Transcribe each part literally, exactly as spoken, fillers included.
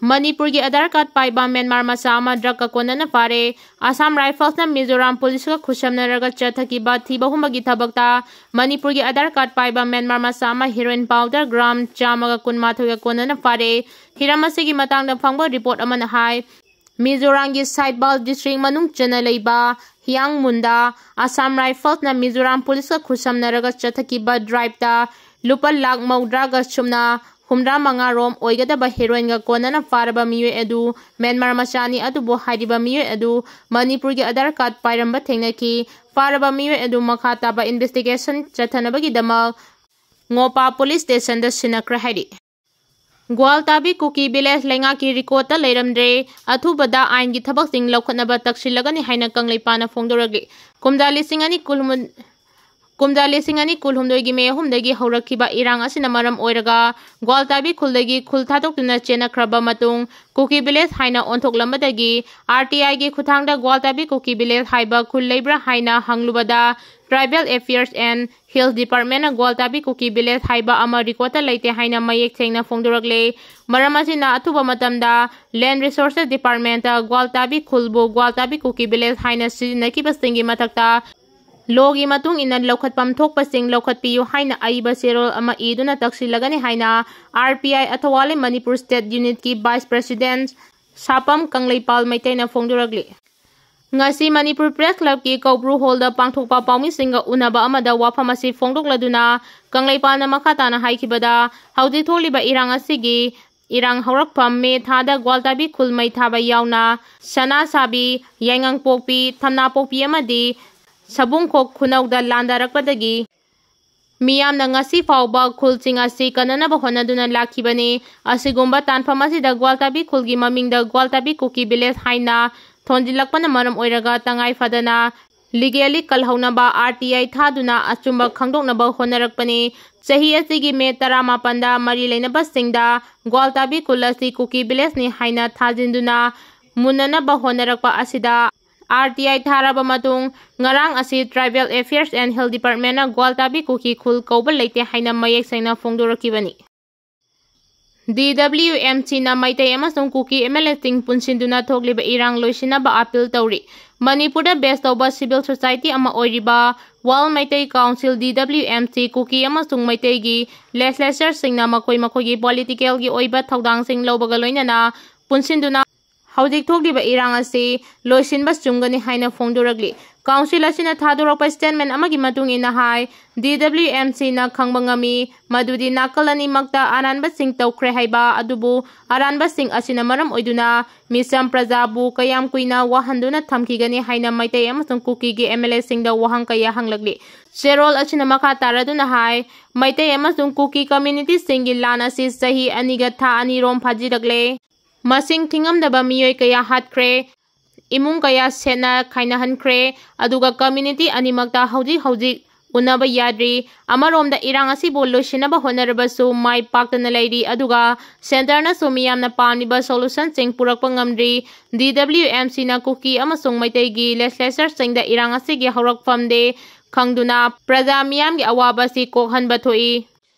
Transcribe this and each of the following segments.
ꯃꯅꯤꯄꯨꯔꯒꯤ ꯑꯙꯥꯔ ꯀꯥꯔꯗ ꯄꯥꯏꯕ ꯃ꯭ꯌꯥꯟꯃꯥꯔ ꯃꯆꯥ ꯑꯃ ꯗ꯭ꯔꯒꯀ ꯀꯣꯟꯅꯅ ꯐꯥꯔꯦ꯫ ꯑꯁꯥꯝ ꯔꯥꯏꯐꯜꯁꯅ ꯃꯤꯖꯣꯔꯥꯝ ꯄꯨꯂꯤꯁꯀ ꯈꯨꯠꯁꯝꯅꯔꯒ ꯆꯠꯊꯈꯤꯕ ꯊꯤꯕ ꯍꯨꯝꯕꯒꯤ ꯊꯕꯛꯇ ꯃꯅꯤꯄꯨꯔꯒꯤ ꯑꯙꯥꯔ ꯀꯥꯔꯗ ꯄꯥꯏꯕ ꯃ꯭ꯌꯥꯟꯃꯥꯔ ꯃꯆꯥ ꯑꯃ ꯍꯦꯔꯣꯏꯟ powder gram ꯆꯥꯝꯃꯒ ꯀꯨꯟꯃꯥꯊꯣꯏꯒ ꯀꯣꯟꯅꯅ ꯐꯥꯔꯦ꯫ ꯍꯤꯔꯝ ꯑꯁꯤꯒꯤ ꯃꯇꯥꯡꯗ ꯐꯪꯕ ꯔꯤꯄꯣꯔꯠ ꯑꯃꯅ ꯍꯥꯏ, ꯃꯤꯖꯣꯔꯥꯝꯒꯤ ꯁꯥꯏꯕꯥꯜ ꯗꯤꯁꯇ꯭ꯔꯤꯛ ꯃꯅꯨꯡ ꯆꯟꯅ ꯂꯩꯕ ꯍꯤꯌꯥꯡꯃꯨꯟꯗ ꯑꯁꯥꯝ ꯔꯥꯏꯐꯜꯁꯅ ꯃꯤꯖꯣꯔꯥꯝ ꯄꯨꯂꯤꯁꯀ ꯈꯨꯠꯁꯝꯅꯔꯒ ꯆꯠꯊꯈꯤꯕ ꯗ꯭ꯔꯥꯏꯚꯇ ꯂꯨꯄꯥ ꯂꯥꯈ ꯃꯧꯗ꯭ꯔꯥꯒ ꯁꯨꯞꯅ ꯍꯨꯝꯗ꯭ꯔꯥ ꯃꯉꯥ ꯔꯣꯝ ꯑꯣꯏꯒꯗꯕ ꯍꯦꯔꯣꯏꯟꯒ ꯀꯣꯟꯅꯅ ꯐꯥꯔꯕ ꯃꯤꯑꯣꯏ ꯑꯗꯨ ꯃ꯭ꯌꯥꯟꯃꯥꯔ ꯃꯆꯥꯅꯤ, ꯑꯗꯨꯕꯨ ꯍꯥꯏꯔꯤꯕ ꯃꯤꯑꯣꯏ ꯑꯗꯨ ꯃꯅꯤꯄꯨꯔꯒꯤ ꯑꯙꯥꯔ ꯀꯥꯔꯗ ꯄꯥꯏꯔꯝꯕ ꯊꯦꯡꯅꯈꯤ꯫ ꯐꯥꯔꯕ ꯃꯤꯑꯣꯏ ꯑꯗꯨ ꯃꯈꯥ ꯇꯥꯕ ꯏꯟꯚꯦꯁꯇꯤꯒꯦꯁꯟ ꯆꯠꯊꯅꯕꯒꯤꯗꯃꯛ ꯉꯣꯄꯥ ꯄꯨꯂꯤꯁ ꯁ꯭ꯇꯦꯁꯟꯗ ꯁꯤꯟꯅꯈ꯭ꯔꯦ ꯍꯥꯏꯔꯤ꯫ ꯒ꯭ꯋꯥꯜꯇꯥꯕꯤ ꯀꯨꯀꯤ ꯚꯤꯂꯦꯖ ꯂꯩꯉꯥꯛꯀꯤ ꯔꯦꯀꯣꯔꯗꯇ ꯂꯩꯔꯝꯗ꯭ꯔꯦ꯫ ꯑꯊꯨꯕꯗ ꯑꯥꯏꯟꯒꯤ ꯊꯕꯛꯁꯤꯡ ꯂꯧꯈꯠꯅꯕ ꯇꯛꯁꯤꯜꯂꯒꯅꯤ ꯍꯥꯏꯅ ꯀꯪꯂꯩꯄꯥꯛꯅ ꯐꯣꯡꯗꯣꯔꯛꯂꯤ꯫ ꯀꯨꯝꯖꯥ ꯂꯤꯁꯤꯡ ꯑꯅꯤ ꯀꯨꯟ ꯀꯨꯝꯖꯥ ꯂꯤꯁꯤꯡ ꯑꯅꯤ ꯀꯨꯟꯍꯨꯝꯗꯣꯏꯒꯤ ꯃꯦ ꯑꯍꯨꯝꯗꯒꯤ ꯍꯧꯔꯛꯈꯤꯕ ꯏꯔꯥꯡ ꯑꯁꯤꯅ ꯃꯔꯝ ꯑꯣꯏꯔꯒ ꯒ꯭ꯋꯥꯜꯇꯥꯕꯤ ꯈꯨꯜꯗꯒꯤ ꯈꯨꯜ ꯊꯥꯗꯣꯛꯇꯨꯅ ꯆꯦꯟꯅꯈ꯭ꯔꯕ ꯃꯇꯨꯡ ꯀꯨꯀꯤ ꯚꯤꯂꯦꯖ ꯍꯥꯏꯅ ꯑꯣꯟꯊꯣꯛꯂꯝꯕꯗꯒꯤ ꯑꯥꯔ ꯇꯤ ꯑꯥꯏꯒꯤ ꯈꯨꯠꯊꯥꯡꯗ ꯒ꯭ꯋꯥꯜꯇꯥꯕꯤ ꯀꯨꯀꯤ ꯚꯤꯂꯦꯖ ꯍꯥꯏꯕ ꯈꯨꯜ ꯂꯩꯕ꯭ꯔꯥ ꯍꯥꯏꯅ ꯍꯪꯂꯨꯕꯗ Tribal Affairs and Hills Departmentꯅ ꯒ꯭ꯋꯥꯜꯇꯥꯕꯤ ꯀꯨꯀꯤ ꯚꯤꯂꯦꯖ ꯍꯥꯏꯕ ꯑꯃ ꯔꯦꯀꯣꯔꯗꯇ ꯂꯩꯇꯦ ꯍꯥꯏꯅ ꯃꯌꯦꯛ ꯁꯦꯡꯅ ꯐꯣꯡꯗꯣꯔꯛꯂꯦ꯫ ꯃꯔꯝ ꯑꯁꯤꯅ ꯑꯊꯨꯕ ꯃꯇꯝꯗ Land Resources Departmentꯇ ꯒ꯭ꯋꯥꯜꯇꯥꯕꯤ ꯈꯨꯜꯕꯨ ꯒ꯭ꯋꯥꯜꯇꯥꯕꯤ ꯀꯨꯀꯤ ꯚꯤꯂꯦꯖ ꯍꯥꯏꯅ ꯁꯤꯖꯤꯟꯅꯈꯤꯕꯁꯤꯡꯒꯤ ꯃꯊꯛꯇ ꯂꯣꯒꯤ ꯃꯇꯨꯡ ꯏꯟꯅ ꯂꯧꯈꯠꯐꯝ ꯊꯣꯛꯄꯁꯤꯡ ꯂꯧꯈꯠꯄꯤꯌꯨ ꯍꯥꯏꯅ ꯑꯏꯕ ꯆꯦꯔꯣꯜ ꯑꯃ ꯏꯗꯨꯅ ꯇꯛꯁꯤꯜꯂꯒꯅꯤ ꯍꯥꯏꯅ ꯑꯥꯔ ꯄꯤ ꯑꯥꯏ ꯑꯊꯧꯕꯥꯜ ꯃꯅꯤꯄꯨꯔ ꯁ꯭ꯇꯦꯠ ꯌꯨꯅꯤꯠꯀꯤ ꯚꯥꯏꯁ ꯄ꯭ꯔꯦꯁꯤꯗꯦꯟꯠ ꯁꯥꯄꯝ ꯀꯪꯂꯩꯄꯥꯜ ꯃꯩꯇꯩꯅ ꯐꯣꯡꯗꯣꯔꯛꯂꯤ꯫ ꯉꯁꯤ ꯃꯅꯤꯄꯨꯔ ꯄ꯭ꯔꯦꯁ ꯀ꯭ꯂꯕꯀꯤ ꯀꯧꯕ꯭ꯔꯨ ꯍꯣꯜꯗ ꯄꯥꯡꯊꯣꯛꯄ ꯄꯥꯎꯃꯤꯁꯤꯡꯒ ꯎꯅꯕ ꯑꯃꯗ ꯋꯥꯐꯝ ꯑꯁꯤ ꯐꯣꯡꯗꯣꯛꯂꯗꯨꯅ ꯀꯪꯂꯩꯄꯥꯜꯅ ꯃꯈꯥ ꯇꯥꯅ ꯍꯥꯏꯈꯤꯕꯗ, ꯍꯧꯖꯤꯛ ꯊꯣꯛꯂꯤꯕ ꯏꯔꯥꯡ ꯑꯁꯤꯒꯤ ꯏꯔꯥꯡ ꯍꯧꯔꯛꯐꯝ ꯃꯦ ꯊꯥꯗ ꯒ꯭ꯋꯥꯜꯇꯥꯕꯤ ꯈꯨꯜ ꯃꯩ ꯊꯥꯕ ꯌꯥꯎꯅ ꯁꯅꯥꯁꯥꯕꯤ, ꯌꯥꯏꯉꯪꯄꯣꯛꯄꯤ, ꯊꯝꯅꯥꯄꯣꯛꯄꯤ ꯑꯃꯗꯤ ꯁꯕꯨꯡꯈꯣꯛ ꯈꯨꯅꯧꯗ ꯂꯥꯟꯗꯥꯔꯛꯄꯗꯒꯤ ꯃꯤꯌꯥꯝꯅ ꯉꯁꯤ ꯐꯥꯎꯕ ꯈꯨꯜꯁꯤꯡ ꯑꯁꯤ ꯀꯟꯅꯅꯕ ꯍꯣꯠꯅꯗꯨꯅ ꯂꯥꯛꯈꯤꯕꯅꯤ꯫ ꯑꯁꯤꯒꯨꯝꯕ ꯇꯥꯟꯐꯝ ꯑꯁꯤꯗ ꯒ꯭ꯋꯥꯜꯇꯥꯕꯤ ꯈꯨꯜꯒꯤ ꯃꯃꯤꯡꯗ ꯒ꯭ꯋꯥꯜꯇꯥꯕꯤ ꯀꯨꯀꯤ ꯚꯤꯂꯦꯖ ꯍꯥꯏꯅ ꯊꯣꯟꯖꯤꯜꯂꯛꯄꯅ ꯃꯔꯝ ꯑꯣꯏꯔꯒ ꯇꯉꯥꯏ ꯐꯗꯅ ꯂꯤꯒꯦꯜꯂꯤ ꯀꯜꯍꯧꯅꯕ ꯑꯥꯔ ꯇꯤ ꯑꯥꯏ ꯊꯥꯗꯨꯅ ꯑꯆꯨꯝꯕ ꯈꯪꯗꯣꯛꯅꯕ ꯍꯣꯠꯅꯔꯛꯄꯅꯤ꯫ ꯆꯍꯤ ꯑꯁꯤꯒꯤ ꯃꯦ ꯇꯔꯥꯃꯥꯄꯟꯗ ꯃꯔꯤ ꯂꯩꯅꯕꯁꯤꯡꯗ ꯒ꯭ꯋꯥꯜꯇꯥꯕꯤ ꯈꯨꯜ ꯑꯁꯤ ꯀꯨꯀꯤ ꯚꯤꯂꯦꯖꯅꯤ ꯍꯥꯏꯅ ꯊꯥꯖꯤꯟꯗꯨꯅ ꯃꯨꯟꯅꯅꯕ ꯍꯣꯠꯅꯔꯛꯄ ꯑꯁꯤꯗ ꯑꯥꯔ ꯇꯤ ꯑꯥꯏ ꯊꯥꯔꯕ ꯃꯇꯨꯡ ꯉꯔꯥꯡ ꯑꯁꯤ Tribal Affairs and Hills Departmentꯅ ꯒ꯭ꯋꯥꯜꯇꯥꯕꯤ ꯀꯨꯀꯤ ꯈꯨꯜ ꯀꯧꯕ ꯂꯩꯇꯦ ꯍꯥꯏꯅ ꯃꯌꯦꯛ ꯁꯦꯡꯅ ꯐꯣꯡꯗꯣꯔꯛꯈꯤꯕꯅꯤ꯫ DWMCꯅ ꯃꯩꯇꯩ ꯑꯃꯁꯨꯡ ꯀꯨꯀꯤ MLAꯁꯤꯡ ꯄꯨꯟꯁꯤꯟꯗꯨꯅ ꯊꯣꯛꯂꯤꯕ ꯏꯔꯥꯡ ꯂꯣꯏꯁꯤꯟꯅꯕ ꯑꯥꯄꯤꯜ ꯇꯧꯔꯤ꯫ ꯃꯅꯤꯄꯨꯔꯗ ꯕꯦꯁ ꯇꯧꯕ ꯁꯤꯚꯤꯜ ꯁꯣꯁꯥꯏꯇꯤ ꯑꯃ ꯑꯣꯏꯔꯤꯕ ꯋꯥꯔꯜ ꯃꯩꯇꯩ ꯀꯥꯎꯟꯁꯤꯜ, DWMC, ꯀꯨꯀꯤ ꯑꯃꯁꯨꯡ ꯃꯩꯇꯩꯒꯤ ꯂꯦꯖꯤꯁꯂꯦꯆꯔꯁꯤꯡꯅ ꯃꯈꯣꯏ ꯃꯈꯣꯏꯒꯤ ꯄꯣꯂꯤꯇꯤꯀꯦꯜꯒꯤ ꯑꯣꯏꯕ ꯊꯧꯗꯥꯡꯁꯤꯡ ꯂꯧꯕꯒ ꯂꯣꯏꯅꯅ ꯄꯨꯟꯁꯤꯟꯗꯨꯅ ꯍꯧꯖꯤꯛ ꯊꯣꯛꯂꯤꯕ ꯏꯔꯥꯡ ꯑꯁꯤ ꯂꯣꯏꯁꯤꯟꯕ ꯆꯨꯝꯒꯅꯤ ꯍꯥꯏꯅ ꯐꯣꯡꯗꯣꯔꯛꯂꯤ꯫ ꯀꯥꯎꯟꯁꯤꯜ ꯑꯁꯤꯅ ꯊꯥꯗꯣꯔꯛꯄ ꯁ꯭ꯇꯦꯠꯃꯦꯟ ꯑꯃꯒꯤ ꯃꯇꯨꯡ ꯏꯟꯅ ꯍꯥꯏ, DWMCꯅ ꯈꯪꯕ ꯉꯝꯃꯤ ꯃꯗꯨꯗꯤ ꯅꯥꯀꯜ ꯑꯅꯤꯃꯛꯇ ꯑꯔꯥꯟꯕꯁꯤꯡ ꯇꯧꯈ꯭ꯔꯦ ꯍꯥꯏꯕ, ꯑꯗꯨꯕꯨ ꯑꯔꯥꯟꯕꯁꯤꯡ ꯑꯁꯤꯅ ꯃꯔꯝ ꯑꯣꯏꯗꯨꯅ ꯃꯤꯆꯝ ꯄ꯭ꯔꯖꯥꯕꯨ ꯀꯌꯥꯝ ꯀꯨꯏꯅ ꯋꯥꯍꯟꯗꯨꯅ ꯊꯝꯈꯤꯒꯅꯤ ꯍꯥꯏꯅ ꯃꯩꯇꯩ ꯑꯃꯁꯨꯡ ꯀꯨꯀꯤꯒꯤ MLAꯁꯤꯡꯗ ꯋꯥꯍꯪ ꯀꯌꯥ ꯍꯪꯂꯛꯂꯤ꯫ ꯆꯦꯔꯣꯜ ꯑꯁꯤꯅ ꯃꯈꯥ ꯇꯥꯔꯗꯨꯅ ꯍꯥꯏ, ꯃꯩꯇꯩ ꯑꯃꯁꯨꯡ ꯀꯨꯀꯤ ꯀꯝꯃ꯭ꯌꯨꯅꯤꯇꯤꯁꯤꯡꯒꯤ ꯂꯥꯟ ꯑꯁꯤ ꯆꯍꯤ ꯑꯅꯤꯒ ꯊꯥ ꯑꯅꯤꯔꯣꯝ ꯐꯥꯖꯤꯜꯂꯛꯂꯦ꯫ ꯃꯁꯤꯡ ꯊꯤꯉꯝꯗꯕ ꯃꯤꯑꯣꯏ ꯀꯌꯥ ꯍꯥꯠꯈ꯭ꯔꯦ, ꯏꯃꯨꯡ ꯀꯌꯥ ꯁꯦꯠꯅ ꯈꯥꯏꯅꯍꯟꯈ꯭ꯔꯦ, ꯑꯗꯨꯒ ꯀꯝꯃ꯭ꯌꯨꯅꯤꯇꯤ ꯑꯅꯤꯃꯛꯇ ꯍꯧꯖꯤꯛ ꯍꯧꯖꯤꯛ ꯎꯅꯕ ꯌꯥꯗ꯭ꯔꯤ꯫ ꯑꯃꯔꯣꯝꯗ ꯏꯔꯥꯡ ꯑꯁꯤꯕꯨ ꯂꯣꯏꯁꯤꯟꯅꯕ ꯍꯣꯠꯅꯔꯕꯁꯨ ꯃꯥꯏ ꯄꯥꯛꯇꯅ ꯂꯩꯔꯤ, ꯑꯗꯨꯒ ꯁꯦꯟꯇꯔꯅꯁꯨ ꯃꯤꯌꯥꯝꯅ ꯄꯥꯝꯂꯤꯕ ꯁꯣꯂꯨꯁꯟꯁꯤꯡ ꯄꯨꯔꯛꯄ ꯉꯝꯗ꯭ꯔꯤ꯫ DWMCꯅ ꯀꯨꯀꯤ ꯑꯃꯁꯨꯡ ꯃꯩꯇꯩꯒꯤ ꯂꯦꯖꯤꯁꯂꯦꯆꯔꯁꯤꯡꯗ ꯏꯔꯥꯡ ꯑꯁꯤꯒꯤ ꯍꯧꯔꯛꯐꯝꯗꯤ ꯈꯪꯗꯨꯅ ꯄ꯭ꯔꯖꯥ ꯃꯤꯌꯥꯝꯒꯤ ꯑꯋꯥꯕ ꯑꯁꯤ ꯀꯣꯛꯍꯟꯕ ꯊꯣꯛꯏ꯫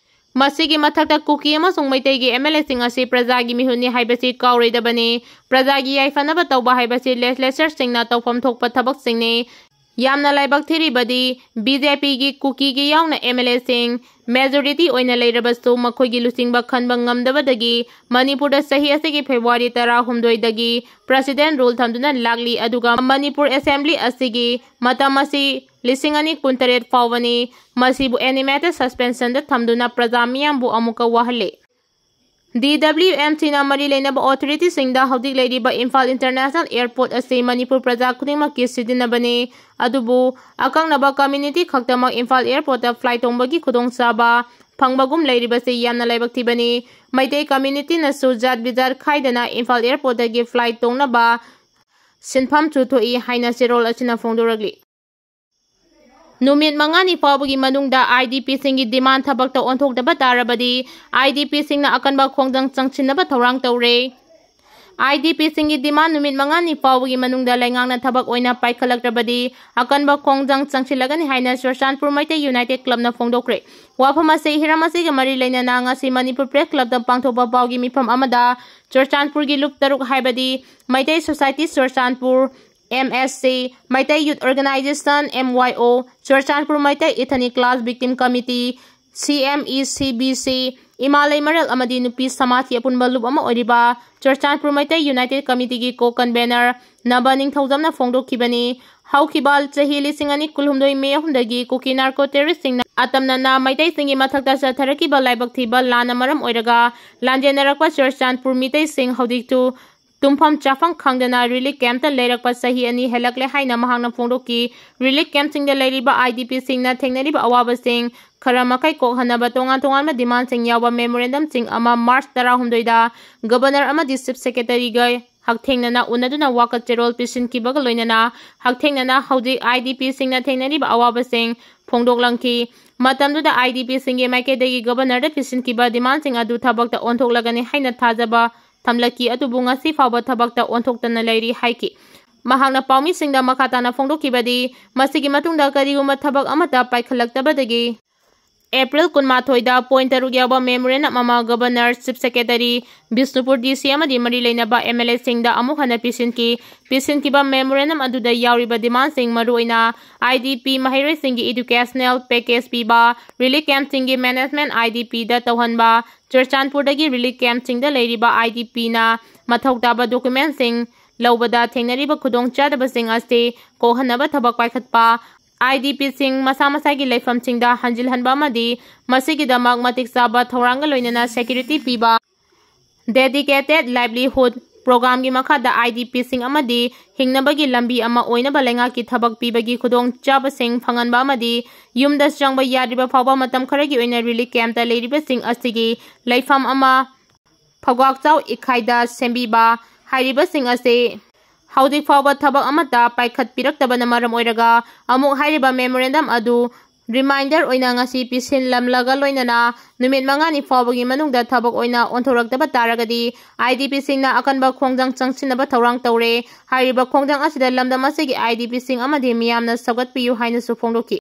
ꯃꯁꯤꯒꯤ ꯃꯊꯛꯇ ꯀꯨꯀꯤ ꯑꯃꯁꯨꯡ ꯃꯩꯇꯩꯒꯤ MLAꯁꯤꯡ ꯑꯁꯤ ꯄ꯭ꯔꯖꯥꯒꯤ ꯃꯤꯍꯨꯠꯅꯤ ꯍꯥꯏꯕꯁꯤ ꯀꯥꯎꯔꯣꯏꯗꯕꯅꯤ꯫ ꯄ꯭ꯔꯖꯥꯒꯤ ꯌꯥꯏꯐꯅꯕ ꯇꯧꯕ ꯍꯥꯏꯕꯁꯤ ꯂꯦꯖꯤꯁꯂꯦꯆꯔꯁꯤꯡꯅ ꯇꯧꯐꯝ ꯊꯣꯛꯄ ꯊꯕꯛꯁꯤꯡꯅꯤ꯫ ꯌꯥꯝꯅ ꯂꯥꯏꯕꯛ ꯊꯤꯔꯤꯕꯗꯤ BJPꯒꯤ ꯀꯨꯀꯤꯒꯤ ꯌꯥꯎꯅ MLAꯁꯤꯡ ꯃꯦꯖꯣꯔꯤꯇꯤ ꯑꯣꯏꯅ ꯂꯩꯔꯕꯁꯨ ꯃꯈꯣꯏꯒꯤ ꯂꯨꯆꯤꯡꯕ ꯈꯟꯕ ꯉꯝꯗꯕꯗꯒꯤ ꯃꯅꯤꯄꯨꯔꯗ ꯆꯍꯤ ꯑꯁꯤꯒꯤ ꯐꯦꯕ꯭ꯔꯨꯋꯥꯔꯤ ꯇꯔꯥꯍꯨꯝꯗꯣꯏꯗꯒꯤ ꯄ꯭ꯔꯦꯁꯤꯗꯦꯟ ꯔꯨꯜ ꯊꯝꯗꯨꯅ ꯂꯥꯛꯂꯤ, ꯑꯗꯨꯒ ꯃꯅꯤꯄꯨꯔ ꯑꯦꯁꯦꯝꯕ꯭ꯂꯤ ꯑꯁꯤꯒꯤ ꯃꯇꯝ ꯑꯁꯤ ꯂꯤꯁꯤꯡ ꯑꯅꯤ ꯀꯨꯟꯇꯔꯦꯠ ꯐꯥꯎꯕꯅꯤ꯫ ꯃꯁꯤꯕꯨ ꯑꯦꯅꯤꯃꯦꯇꯦꯗ ꯁꯁꯄꯦꯟꯁꯟꯗ ꯊꯝꯗꯨꯅ ꯄ꯭ꯔꯖꯥ ꯃꯤꯌꯥꯝꯕꯨ ꯑꯃꯨꯛꯀ ꯋꯥꯍꯜꯂꯤ꯫ DWMCꯅ ꯃꯔꯤ ꯂꯩꯅꯕ ꯑꯣꯊꯣꯔꯤꯇꯤꯁꯤꯡꯗ ꯍꯧꯖꯤꯛ ꯂꯩꯔꯤꯕ ꯏꯝꯐꯥꯜ ꯏꯟꯇꯔꯅꯦꯁꯅꯦꯜ ꯑꯦꯌꯔꯄꯣꯔꯠ ꯑꯁꯤ ꯃꯅꯤꯄꯨꯔ ꯄ꯭ꯔꯖꯥ ꯈꯨꯗꯤꯡꯃꯛꯀꯤ ꯁꯤꯖꯤꯟꯅꯕꯅꯤ, ꯑꯗꯨꯕꯨ ꯑꯀꯛꯅꯕ ꯀꯝꯃ꯭ꯌꯨꯅꯤꯇꯤ ꯈꯛꯇꯃꯛ ꯏꯝꯐꯥꯜ ꯑꯦꯌꯔꯄꯣꯔꯠꯇ ꯐ꯭ꯂꯥꯏꯠ ꯇꯣꯡꯕꯒꯤ ꯈꯨꯗꯣꯡꯆꯥꯕ ꯐꯪꯕꯒꯨꯝ ꯂꯩꯔꯤꯕꯁꯤ ꯌꯥꯝꯅ ꯂꯥꯏꯕꯛ ꯊꯤꯕꯅꯤ꯫ ꯃꯩꯇꯩ ꯀꯝꯃ꯭ꯌꯨꯅꯤꯇꯤꯅꯁꯨ ꯖꯥꯠ ꯕꯤꯖꯥꯠ ꯈꯥꯏꯗꯅ ꯏꯝꯐꯥꯜ ꯑꯦꯌꯔꯄꯣꯔꯠꯇꯒꯤ ꯐ꯭ꯂꯥꯏꯠ ꯇꯣꯡꯅꯕ ꯁꯤꯟꯐꯝꯁꯨ ꯊꯣꯛꯏ ꯍꯥꯏꯅ ꯆꯦꯔꯣꯜ ꯑꯁꯤꯅ ꯐꯣꯡꯗꯣꯔꯛꯂꯤ꯫ ꯅꯨꯃꯤꯠ ꯃꯉꯥꯅꯤ ꯐꯥꯎꯕꯒꯤ ꯃꯅꯨꯡꯗ IDPꯁꯤꯡꯒꯤ ꯗꯤꯃꯥꯟ ꯊꯕꯛꯇ ꯑꯣꯟꯊꯣꯛꯇꯕ ꯇꯥꯔꯕꯗꯤ IDPꯁꯤꯡꯅ ꯑꯀꯟꯕ ꯈꯣꯡꯖꯪ ꯆꯪꯁꯤꯟꯅꯕ ꯊꯧꯔꯥꯡ ꯇꯧꯔꯦ꯫ IDPꯁꯤꯡꯒꯤ demand ꯅꯨꯃꯤꯠ ꯃꯉꯥꯅꯤ ꯐꯥꯎꯕꯒꯤ ꯃꯅꯨꯡꯗ ꯂꯩꯉꯥꯛꯅ ꯊꯕꯛ ꯑꯣꯏꯅ ꯄꯥꯏꯈꯠꯂꯛꯇ꯭ꯔꯕꯗꯤ ꯑꯀꯟꯕ ꯈꯣꯡꯖꯪ ꯆꯪꯁꯤꯜꯂꯒꯅꯤ ꯍꯥꯏꯅ ꯆꯨꯔꯆꯥꯟꯄꯨꯔ ꯃꯩꯇꯩ United Clubꯅ ꯐꯣꯡꯗꯣꯛꯈ꯭ꯔꯦ꯫ ꯋꯥꯐꯝ ꯑꯁꯤ ꯍꯤꯔꯝ ꯑꯁꯤꯒ ꯃꯔꯤ ꯂꯩꯅꯅ ꯉꯁꯤ ꯃꯅꯤꯄꯨꯔ Press Clubꯇ ꯄꯥꯡꯊꯣꯛꯄ ꯄꯥꯎꯒꯤ ꯃꯤꯐꯝ ꯑꯃꯗ ꯆꯨꯔꯆꯥꯟꯄꯨꯔꯒꯤ ꯂꯨꯞ ꯇꯔꯨꯛ ꯍꯥꯏꯕꯗꯤ Meitei Society Churachandpur, MSC, Meitei Youth Organisation, MYO, Churachandpur Meitei Ethnic Clash Victim Committee, CMECVC, ꯏꯃꯥ ꯂꯩꯃꯔꯦꯜ ꯑꯃꯗꯤ ꯅꯨꯄꯤ ꯁꯃꯥꯖꯀꯤ ꯑꯄꯨꯟꯕ ꯂꯨꯞ ꯑꯃ ꯑꯣꯏꯔꯤꯕ ꯆꯨꯔꯆꯥꯟꯄꯨꯔ ꯃꯩꯇꯩ United Committeeꯒꯤ co-convener ꯅꯕ ꯅꯤꯡꯊꯧꯖꯝꯅ ꯐꯣꯡꯗꯣꯛꯈꯤꯕꯅꯤ꯫ ꯍꯧꯈꯤꯕ ꯆꯍꯤ ꯂꯤꯁꯤꯡ ꯑꯅꯤ ꯀꯨꯟꯍꯨꯝꯗꯣꯏ May ꯑꯍꯨꯝꯗꯒꯤ ꯀꯨꯀꯤ narco terroristꯁꯤꯡꯅ ꯑꯇꯝꯅꯅ ꯃꯩꯇꯩꯁꯤꯡꯒꯤ ꯃꯊꯛꯇ ꯆꯠꯊꯔꯛꯈꯤꯕ ꯂꯥꯏꯕꯛ ꯊꯤꯕ ꯂꯥꯟꯅ ꯃꯔꯝ ꯑꯣꯏꯔꯒ ꯂꯥꯟꯖꯦꯟꯅꯔꯛꯄ ꯆꯨꯔꯆꯥꯟꯄꯨꯔ ꯃꯤꯇꯩꯁꯤꯡ ꯍꯧꯖꯤꯛꯁꯨ ꯇꯨꯝꯐꯝ ꯆꯥꯐꯝ ꯈꯪꯗꯅ relief campꯇ ꯂꯩꯔꯛꯄ ꯆꯍꯤ ꯑꯅꯤ ꯍꯦꯜꯂꯛꯂꯦ ꯍꯥꯏꯅ ꯃꯍꯥꯛꯅ ꯐꯣꯡꯗꯣꯛꯈꯤ꯫ Relief campꯁꯤꯡꯗ ꯂꯩꯔꯤꯕ IDPꯁꯤꯡꯅ ꯊꯦꯡꯅꯔꯤꯕ ꯑꯋꯥꯕꯁꯤꯡ ꯈꯔ ꯃꯈꯩ ꯀꯣꯛꯍꯟꯅꯕ ꯇꯣꯉꯥꯟ ꯇꯣꯉꯥꯟꯕ demandꯁꯤꯡ ꯌꯥꯎꯕ memorandumꯁꯤꯡ ꯑꯃ March ꯇꯔꯥꯍꯨꯝꯗꯣꯏꯗ Governor ꯑꯃꯗꯤ Chief Secretaryꯒ ꯍꯛꯊꯦꯡꯅꯅ ꯎꯅꯗꯨꯅ ꯋꯥꯀꯠ ꯆꯦꯔꯣꯜ ꯄꯤꯁꯤꯟꯈꯤꯕꯒ ꯂꯣꯏꯅꯅ ꯍꯛꯊꯦꯡꯅꯅ ꯍꯧꯖꯤꯛ IDPꯁꯤꯡꯅ ꯊꯦꯡꯅꯔꯤꯕ ꯑꯋꯥꯕꯁꯤꯡ ꯐꯣꯡꯗꯣꯛꯂꯝꯈꯤ꯫ ꯃꯇꯝꯗꯨꯗ IDPꯁꯤꯡꯒꯤ ꯃꯥꯏꯀꯩꯗꯒꯤ Governorꯗ ꯄꯤꯁꯤꯟꯈꯤꯕ demandꯁꯤꯡ ꯑꯗꯨ ꯊꯕꯛꯇ ꯑꯣꯟꯊꯣꯛꯂꯒꯅꯤ ꯍꯥꯏꯅ ꯊꯥꯖꯕ ꯊꯝꯂꯛꯈꯤ, ꯑꯗꯨꯕꯨ ꯉꯁꯤ ꯐꯥꯎꯕ ꯊꯕꯛꯇ ꯑꯣꯟꯊꯣꯛꯇꯅ ꯂꯩꯔꯤ ꯍꯥꯏꯈꯤ꯫ ꯃꯍꯥꯛꯅ ꯄꯥꯎꯃꯤꯁꯤꯡꯗ ꯃꯈꯥ ꯇꯥꯅ ꯐꯣꯡꯗꯣꯛꯈꯤꯕꯗꯤ, ꯃꯁꯤꯒꯤ ꯃꯇꯨꯡꯗ ꯀꯔꯤꯒꯨꯝꯕ ꯊꯕꯛ ꯑꯃꯠꯇ ꯄꯥꯏꯈꯠꯂꯛꯇꯕꯗꯒꯤ April ꯀꯨꯟꯃꯥꯊꯣꯏꯗ point ꯇꯔꯨꯛ ꯌꯥꯎꯕ memorandum ꯑꯃ Governor, Chief Secretary, Bishnupur DC ꯑꯃꯗꯤ ꯃꯔꯤ ꯂꯩꯅꯕ MLAꯁꯤꯡꯗ ꯑꯃꯨꯛ ꯍꯟꯅ ꯄꯤꯁꯤꯟꯈꯤ꯫ ꯄꯤꯁꯤꯟꯈꯤꯕ memorandum ꯑꯗꯨꯗ ꯌꯥꯎꯔꯤꯕ demandꯁꯤꯡ ꯃꯔꯨꯑꯣꯏꯅ IDP ꯃꯍꯩꯔꯣꯏꯁꯤꯡꯒꯤ educational package ꯄꯤꯕ, relief campꯁꯤꯡꯒꯤ management IDPꯗ ꯇꯧꯍꯟꯕ, ꯆꯨꯔꯆꯥꯟꯄꯨꯔꯗꯒꯤ relief campꯁꯤꯡꯗ ꯂꯩꯔꯤꯕ IDPꯅ ꯃꯊꯧ ꯇꯥꯕ documentꯁꯤꯡ ꯂꯧꯕꯗ ꯊꯦꯡꯅꯔꯤꯕ ꯈꯨꯗꯣꯡꯆꯥꯗꯕꯁꯤꯡ ꯑꯁꯤ ꯀꯣꯛꯍꯟꯅꯕ ꯊꯕꯛ ꯄꯥꯏꯈꯠꯄ, IDPꯁꯤꯡ ꯃꯁꯥ ꯃꯁꯥꯒꯤ ꯂꯩꯐꯝꯁꯤꯡꯗ ꯍꯟꯖꯤꯜꯍꯟꯕ ꯑꯃꯗꯤ ꯃꯁꯤꯒꯤꯗꯃꯛ ꯃꯇꯤꯛ ꯆꯥꯕ ꯊꯧꯔꯥꯡꯒ ꯂꯣꯏꯅꯅ security ꯄꯤꯕ, dedicated livelihood programꯒꯤ ꯃꯈꯥꯗ IDPꯁꯤꯡ ꯑꯃꯗꯤ ꯍꯤꯡꯅꯕꯒꯤ ꯂꯝꯕꯤ ꯑꯃ ꯑꯣꯏꯅꯕ ꯂꯩꯉꯥꯛꯀꯤ ꯊꯕꯛ ꯄꯤꯕꯒꯤ ꯈꯨꯗꯣꯡꯆꯥꯕꯁꯤꯡ ꯐꯪꯍꯟꯕ ꯑꯃꯗꯤ ꯌꯨꯝꯗ ꯆꯪꯕ ꯌꯥꯗ꯭ꯔꯤꯕ ꯐꯥꯎꯕ ꯃꯇꯝ ꯈꯔꯒꯤ ꯑꯣꯏꯅ relief campꯇ ꯂꯩꯔꯤꯕꯁꯤꯡ ꯑꯁꯤꯒꯤ ꯂꯩꯐꯝ ꯑꯃ ꯐꯧꯒꯥꯛꯆꯥꯎ ꯏꯈꯥꯏꯗ ꯁꯦꯝꯕꯤꯕ ꯍꯥꯏꯔꯤꯕꯁꯤꯡ ꯑꯁꯤ ꯍꯧꯖꯤꯛ ꯐꯥꯎꯕ ꯊꯕꯛ ꯑꯃꯠꯇ ꯄꯥꯏꯈꯠꯄꯤꯔꯛꯇꯕꯅ ꯃꯔꯝ ꯑꯣꯏꯔꯒ ꯑꯃꯨꯛ ꯍꯥꯏꯔꯤꯕ memorandum ꯑꯗꯨ ꯔꯤꯃꯥꯏꯟꯗꯔ ꯑꯣꯏꯅ ꯉꯁꯤ ꯄꯤꯁꯤꯜꯂꯝꯂꯒ ꯂꯣꯏꯅꯅ ꯅꯨꯃꯤꯠ ꯃꯉꯥꯅꯤ ꯐꯥꯎꯕꯒꯤ ꯃꯅꯨꯡꯗ ꯊꯕꯛ ꯑꯣꯏꯅ ꯑꯣꯟꯊꯣꯔꯛꯇꯕ ꯇꯥꯔꯒꯗꯤ IDPꯁꯤꯡꯅ ꯑꯀꯟꯕ ꯈꯣꯡꯖꯪ ꯆꯪꯁꯤꯟꯅꯕ ꯊꯧꯔꯥꯡ ꯇꯧꯔꯦ꯫ ꯍꯥꯏꯔꯤꯕ ꯈꯣꯡꯖꯪ ꯑꯁꯤꯗ ꯂꯝꯗꯝ ꯑꯁꯤꯒꯤ IDPꯁꯤꯡ ꯑꯃꯗꯤ ꯃꯤꯌꯥꯝꯅ ꯁꯧꯒꯠꯄꯤꯌꯨ ꯍꯥꯏꯅꯁꯨ ꯐꯣꯡꯗꯣꯛꯈꯤ꯫